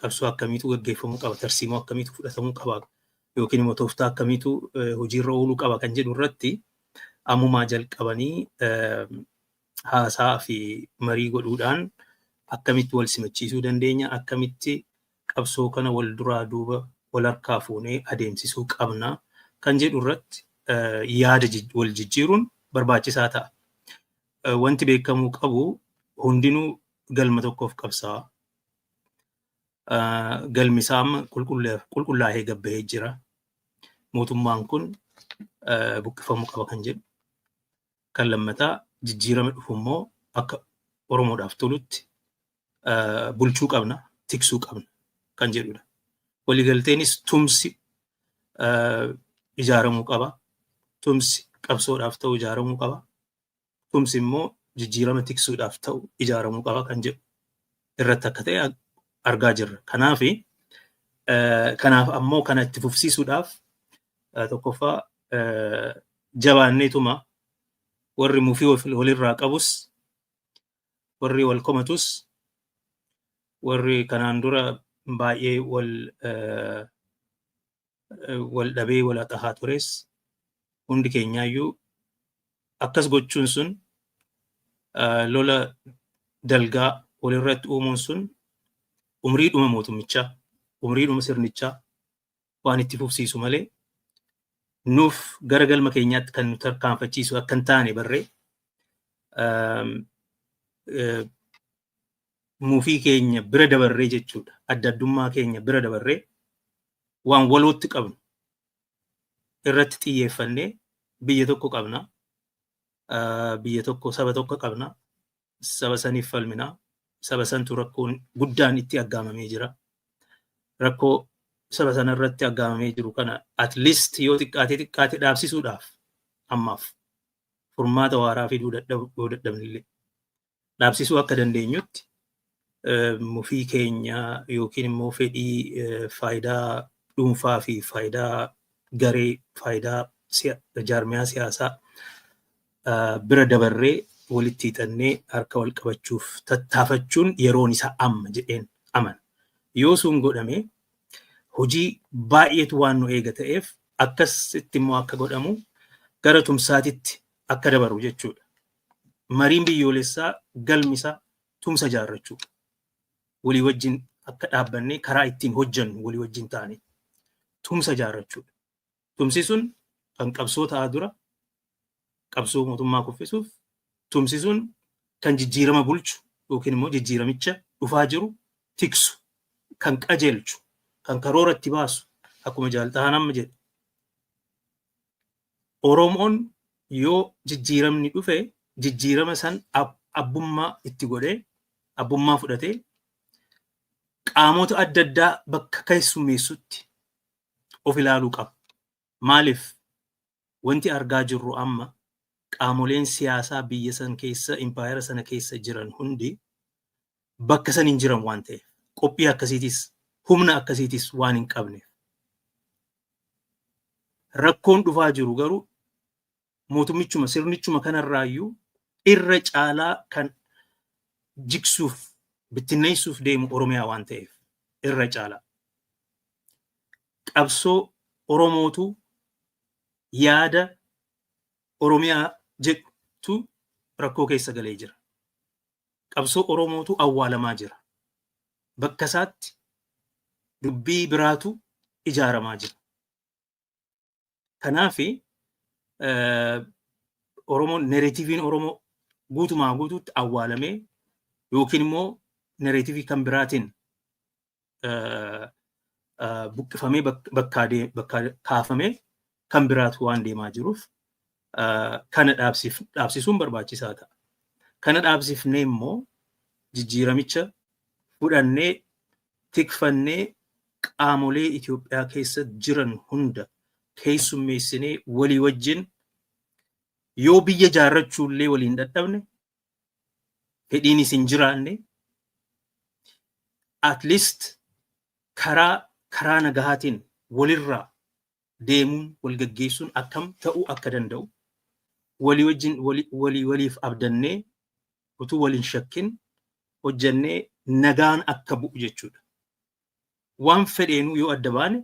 Qabsoo akkamiitu gaggeeffamuu qaba, tarsiimoo akkamiitu fudhatamuu qaba, yookiin immoo tooftaa akkamiitu hojiirra ooluu qaba kan jedhu irratti ammumaa jalqabanii haasaa fi marii godhuudhaan akkamitti wal simachiisuu dandeenya, akkamitti qabsoo kana wal duraa duuba wal harkaa fuunee adeemsisuu qabna kan jedhu irratti yaada wal jijjiiruun barbaachisaa ta'a. Wanti beekamuu qabu, hundinuu galma tokkoof qabsaa'a. Galmi isaa amma qulqullaa'ee gabbahee jira. Mootummaan kun buqqifamuu qaba kan jedhu. Kan lammataa, jijjiirama dhufu immoo akka Oromoodhaaf tolutti bulchuu qabna, tiksuu qabna kan jedhudha. Waliigalteenis tumsi ijaaramuu qaba. Tumsi qabsoodhaaf ta'u ijaaramuu qaba. Tumsi immoo jijjiirama tiksuudhaaf ta'u ijaaramuu qaba kan jedhu irratti akka ta'e argaa jirra. Kanaaf ammoo kana itti fufsiisuudhaaf tokkoffaa jabaanneetuma warri mufii walirraa qabus, warri wal komatus, warri kanaan dura baay'ee wal dhabee wal haxahaa tures, hundi keenyaayyuu akkas gochuun sun, lola dalgaa walirratti uumuun sun umriidhuma mootummichaa, umriidhuma sirnichaa waan itti fufsiisu malee nuuf gara galma keenyaatti kan nu tarkaanfachiisu akka hin taane barree, mufii keenya bira dabarree jechuudha. Adda addummaa keenya bira dabarree waan walootti qabnu irratti xiyyeeffannee, biyya tokko qabna. Biyya tokko, saba tokko qabna. Saba saniif falmina. Saba santu rakkoon guddaan itti aggaamamee jira. Rakkoo saba sana irratti aggaamamee jiru kana at least yoo xiqqaate xiqqaate dhaabsisuudhaaf, ammaaf furmaata waaraa fiduu yoo dadhabnillee dhaabsisuu akka dandeenyutti, mufii keenya yookiin immoo fedhii faayidaa dhuunfaa fi faayidaa garee, faayidaa jaarmiyaa siyaasaa bira dabarree walitti hiixannee harka wal qabachuuf tattaafachuun yeroon isaa amma jedheen amana. Yoo sun godhame hojii baay'eetu waan nu eega ta'eef, akkasitti immoo akka godhamu gara tumsaatitti akka dabaru jechuudha. Mariin biyyoolessaa galmi isaa tumsa jaarrachuu. Walii wajjin akka dhaabbannee karaa ittiin hojjennu walii wajjin taane tumsa jaarrachuudha. Tumsi sun kan qabsoo ta'aa dura qabsoo mootummaa kuffisuuf, tumsi sun kan jijjiirama bulchu yookiin immoo jijjiiramicha dhufaa jiru tiksu, kan qajeelchu, kan karoora itti baasu, akkuma Jaalxahaan amma jedhe. Oromoon yoo jijjiiramni dhufe jijjiirama san abbummaa itti godhee, abbummaa fudhatee, qaamota adda addaa bakka keessummeessutti of ilaaluu qaba. Maaliif, wanti argaa jirru amma qaamoleen siyaasaa biyya san keessa, impaayera sana keessa jiran hundi bakka san hin jiran waan ta'eef, qophii akkasiitis humna akkasiitis waan hin qabneef. Rakkoon dhufaa jiru garuu mootummichuma, sirnichuma kanarraayyuu irra caalaa kan jigsuuf bittinneessuuf deemu Oromiyaa waan ta'eef, irra caalaa. Qabsoo Oromootu yaada Oromiyaa jedhutu rakkoo keessa galee jira. Qabsoo Oromootu awwaalamaa jira. Bakka isaatti dubbii biraatu ijaaramaa jira. Kanaaf Oromoon, narrativeiin Oromoo guutumaa guutuutti awwaalamee yookiin immoo narrative kan biraatiin buqqifamee bakkaa kaafamee kan biraatu waan deemaa jiruuf, kana dhaabsisuun barbaachisaa ta'a. Kana dhaabsifnee immoo jijjiiramicha fudhannee tikfannee qaamolee Itoophiyaa keessa jiran hunda keessummeessinee walii wajjin yoo biyya jaarrachuu illee waliin dadhabne, fedhiinis hin jiraanne, at least karaa nagahaatiin walirraa deemuun wal gaggeessuun akkam ta'uu akka danda'u walii wajjin walii waliif abdannee, utuu waliin shakkin hojjannee nagaan akka bu'u jechuudha. Waan fedheenuu yoo adda baane,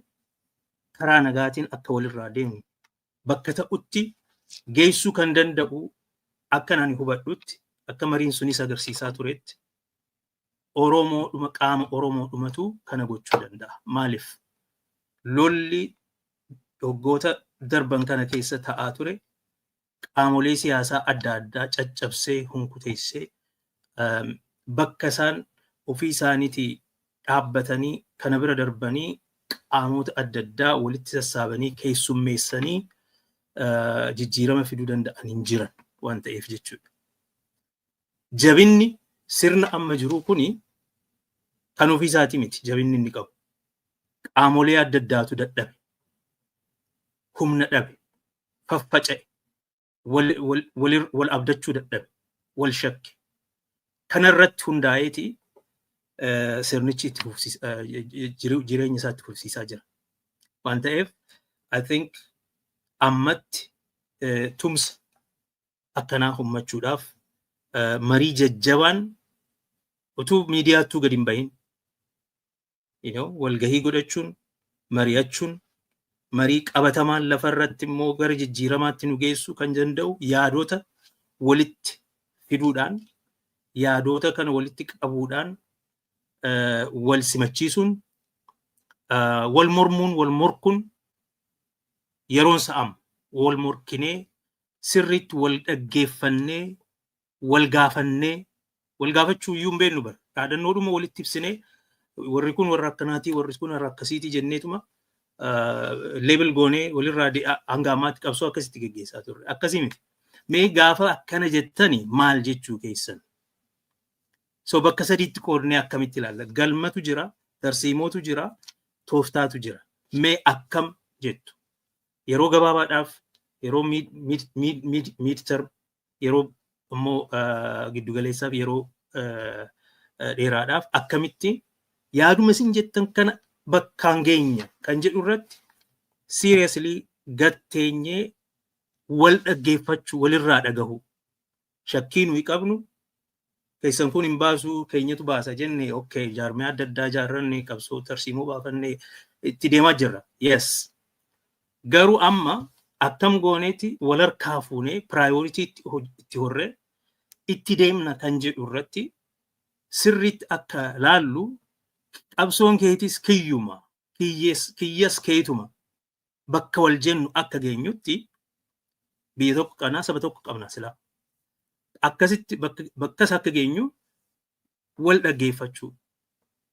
karaa nagaatiin akka walirraa deemu bakka ta'utti geessuu kan danda'u, akka ani hubadhutti, akka mariin sunis agarsiisaa turetti, Oromoodhuma, qaama Oromoodhumatu kana gochuu danda'a. Maaliif? Lolli waggoota darban kana keessa ta'aa ture qaamolee siyaasaa adda addaa caccabsee, hunkuteessee, bakka isaan ofii isaaniitii dhaabbatanii kana bira darbanii qaamota adda addaa walitti sassaabanii keessummeessanii jijjiirama fiduu danda'an hin jiran waan ta'eef jechuudha. Jabinni sirna amma jiru kuni kan ofii isaatii miti jabinni inni qabu. Qaamolee adda addaatu dadhabe. Humna dhabe. Faffaca'e. Wal abdachuu dadhabe. Wal shakke. Kanarratti hundaa'eeti sirnichi itti jireenya isaa itti fufsiisaa jira. Waan ta'eef, I think ammatti tumsa akkanaa hummachuudhaaf marii jajjabaan utuu miidiyaattuu gadi hin bahin walgahii godhachuun, mari'achuun, marii qabatamaan lafarratti immoo gara jijjiiramaatti nu geessuu kan danda'u yaadota walitti fiduudhaan, yaadota kana walitti qabuudhaan, wal simachiisuun, wal mormuun, wal morkuun yeroon sa'am wal morkinee, sirriitti wal dhaggeeffannee, wal gaafannee, wal gaafachuu iyyuu hin beeknu bara. Dhaadannoodhuma walitti ibsinee, warri kun warra akkanaatii, warri kun warra akkasiitii jenneetuma label goonee walirraa hanga ammaatti qabsoo akkasitti geggeessaa turre. Akkasii miti. Mee gaafa akkana jettani maal jechuu keessan? So bakka sadiitti qoodnee akkamitti ilaalla? Galmatu jira, tarsiimootu jira, tooftaatu jira. Mee akkam jettu? Yeroo gabaabaadhaaf, yeroo mid term, yeroo immoo giddugaleessaaf, yeroo dheeraadhaaf akkamitti yaaduma isin jettan kana bakkaan geenya kan jedhu irratti seriously gatteenyee wal dhaggeeffachuu, walirraa dhagahu. Shakkii nuyi qabnu keessan kun hin baasuu, keenyatu baasa jenne. Okay, jaarmee adda addaa ijaarranne, qabsoo tarsiimoo baafanne, itti deemaa jirra. Yes, garuu amma akkam gooneeti wal harkaa fuunee priority itti horree itti deemna kan jedhu irratti sirriitti akka laallu, qabsoon keetis kiyyuma, kiyyas keetuma, bakka wal jennu akka geenyutti, biyya tokko qabnaa, saba tokko qabna, silaa akkasitti bakkas akka geenyu wal dhaggeeffachuu,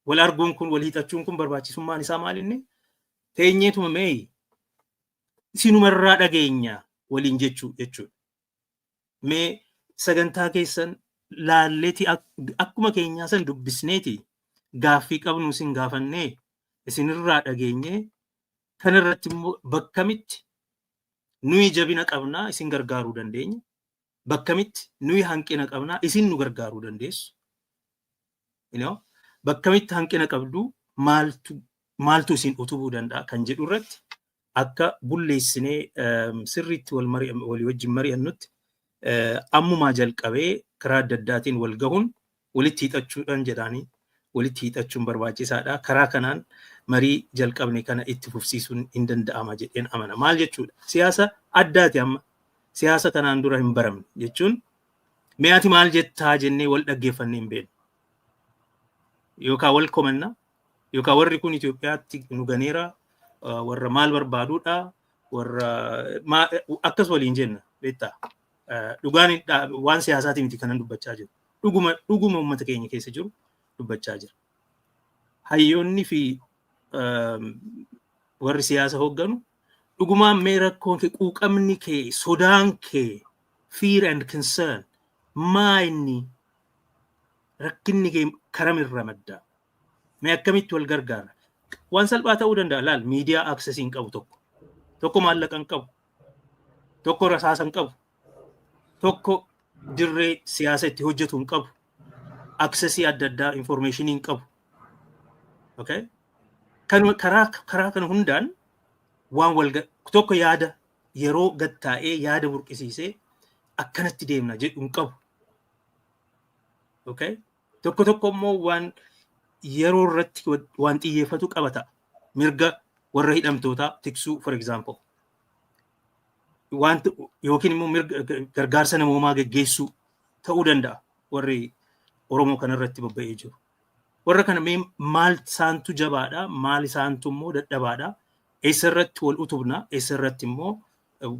wal arguun kun, wal hiixachuun kun barbaachisummaan isaa maalinni teenyeetuma mee isinumarraa dhageenya waliin jechuu jechuudha. Mee sagantaa keessan laalleeti, akkuma keenyaa san dubbisneeti, gaaffii qabnu isin gaafannee, isinirraa dhageenyee, kanarratti immoo bakkamitti nuyi jabina qabnaa isin gargaaruu dandeenya, bakkamitti nuyi hanqina qabnaa isin nu gargaaruu dandeessu. Bakkamitti hanqina qabdu, maaltu maaltu isin utubuu danda'a kan jedhu irratti akka bulleessinee sirriitti walii wajjin mari'annutti ammumaa jalqabee karaa adda addaatiin wal gahuun, walitti hiixachuudhaan jedhaanii, walitti hiixachuun barbaachisaadha. Karaa kanaan marii jalqabne kana itti fufsiisuun hin danda'ama jedheen amana. Maal jechuudha? Siyaasa addaati amma. Siyaasa kanaan dura hin baramne jechuun, mee ati maal jettaa jennee wal dhaggeeffannee hin beeknu. Yookaan wal komanna, yookaan warri kun Itoophiyaatti nu ganeera, warra maal barbaaduudha, warra akkas waliin jenna beektaa. Dhugaan waan siyaasaatii miti kanan dubbachaa jiru. Dhuguma dhuguma uummata keenya keessa jiru dubbachaa jira. Hayyoonni fi warri siyaasa hoogganu dhugumaan mee rakkoon kee, quuqamni kee, sodaan kee, fear and concern maa inni, rakkinni kee karamirra madda, mee akkamitti wal gargaara? Waan salphaa ta'uu danda'a. Laal, miidiyaa access hin qabu tokko tokko, maallaqa hin qabu tokko, rasaasa hin qabu tokko, dirree siyaasa itti hojjetu hin qabu, access adda addaa, information hin qabu. Okay, karaa kana hundaan waan wal tokko yaada yeroo gattaa'ee yaada burqisiisee akkanatti deemna jedhu hin qabu. Okay? Tokko tokko immoo waan Yeroo irratti waan xiyyeeffatu qaba ta'a. Mirga warra hidhamtootaa tiksuu, for example. Wanti yookiin immoo mirga gargaarsa namoomaa geggeessuu ta'uu danda'a warri Oromoo kanarratti bobba'ee jiru. Warra kana mee maal isaantu jabaadha, maal isaantu immoo dadhabaadha, eessa irratti wal utubna, eessa irratti immoo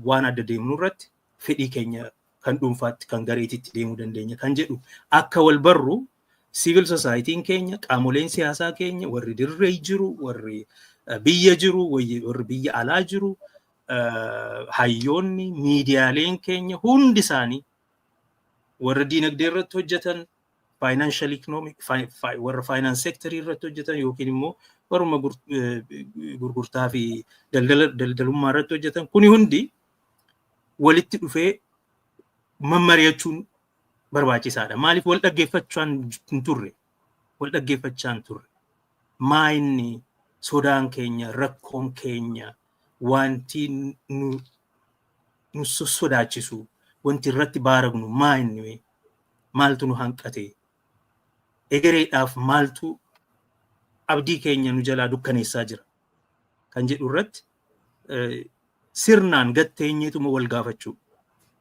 waan adda deemnu irratti fedhii keenya kan dhuunfaatti, kan gareetitti deemuu dandeenya kan jedhu akka wal barru, civil societyn keenya, qaamoleen siyaasaa keenya, warri dirree jiru, warri biyya jiru, warri biyya alaa jiru, hayyoonni, miidiyaaleen keenya hundi isaanii, warra diinagdee irratti hojjetan, financial economic, warra finance sectorii irratti hojjetan yookiin immoo warruma gurgurtaa fi daldala daldalummaa irratti hojjetan, kuni hundi walitti dhufee mammari'achuun barbaachisaadha. Maaliif wal dhaggeeffachaa hin turre? Wal dhaggeeffachaa hin turre. Maa inni sodaan keenya, rakkoon keenya, wanti nu sodaachisu, wanti irratti baaragnu maa inni, maaltu nu hanqate? Egereedhaaf maaltu abdii keenya nu jalaa dukkaneessaa jira? Kan jedhu irratti sirnaan gatteenyeetuma wal gaafachuu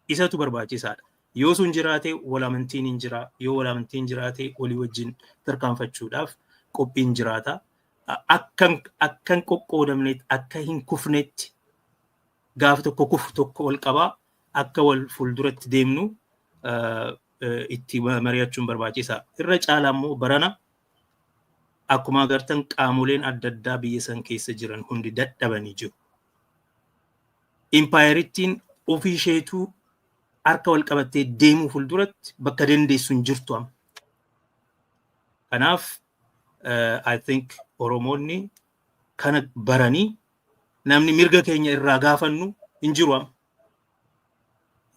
isatu barbaachisaadha. Yoo sun jiraate wal amantiin hin jira. Yoo wal amantiin jiraate walii wajjin tarkaanfachuudhaaf qophiin jiraata. Akkan qoqqoodamnetti, akka hin kufnetti, gaafa tokko kufu tokko wal qabaa akka wal fuulduratti deemnu itti mari'achuun barbaachisaa. Irra caalaa immoo barana akkuma agartan qaamoleen adda addaa biyya san keessa jiran hundi dadhabanii jiru. Impaayerittiin ofii isheetuu harka wal qabattee deemuu fuulduratti bakka dandeessu hin jirtu amma. Kanaaf I think Oromoonni kana baranii namni mirga keenya irraa gaafannu hin jiru amma.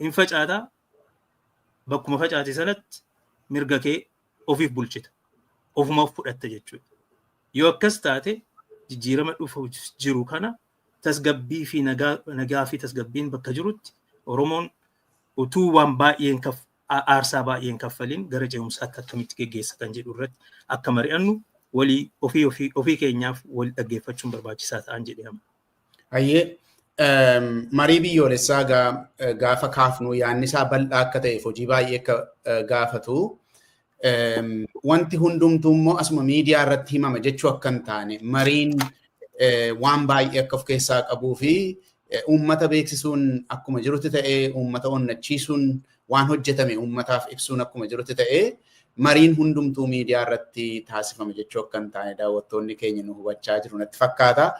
Hin facaataa, bakkuma facaate sanatti mirga kee ofiif bulchita. Ofumaaf fudhatta jechuudha. Yoo akkas taate jijjiirama dhufu jiru kana tasgabbii fi nagaa fi tasgabbiin bakka jirutti Oromoon utuu waan baay'een aarsaa baay'een kaffaliin gara ce'umsaatti akkamitti geggeessa kan jedhu irratti akka mari'annu walii ofii ofii ofii keenyaaf wal dhaggeeffachuun barbaachisaa ta'an jedhama. Hayyee, marii biyyoolessaa gaafa kaafnu yaadni isaa bal'aa akka ta'eef hojii baay'ee akka gaafatu, wanti hundumtuu immoo asuma miidiyaa irratti himama jechuu akka hin taane, mariin waan baay'ee akka of keessaa qabuu fi uummata beeksisuun akkuma jirutti ta'ee, uummata onnachiisuun, waan hojjetame uummataaf ibsuun akkuma jirutti ta'ee, mariin hundumtuu miidiyaa irratti taasifama jechuu akka hin taane daawwattoonni keenya nu hubachaa jiru natti fakkaata.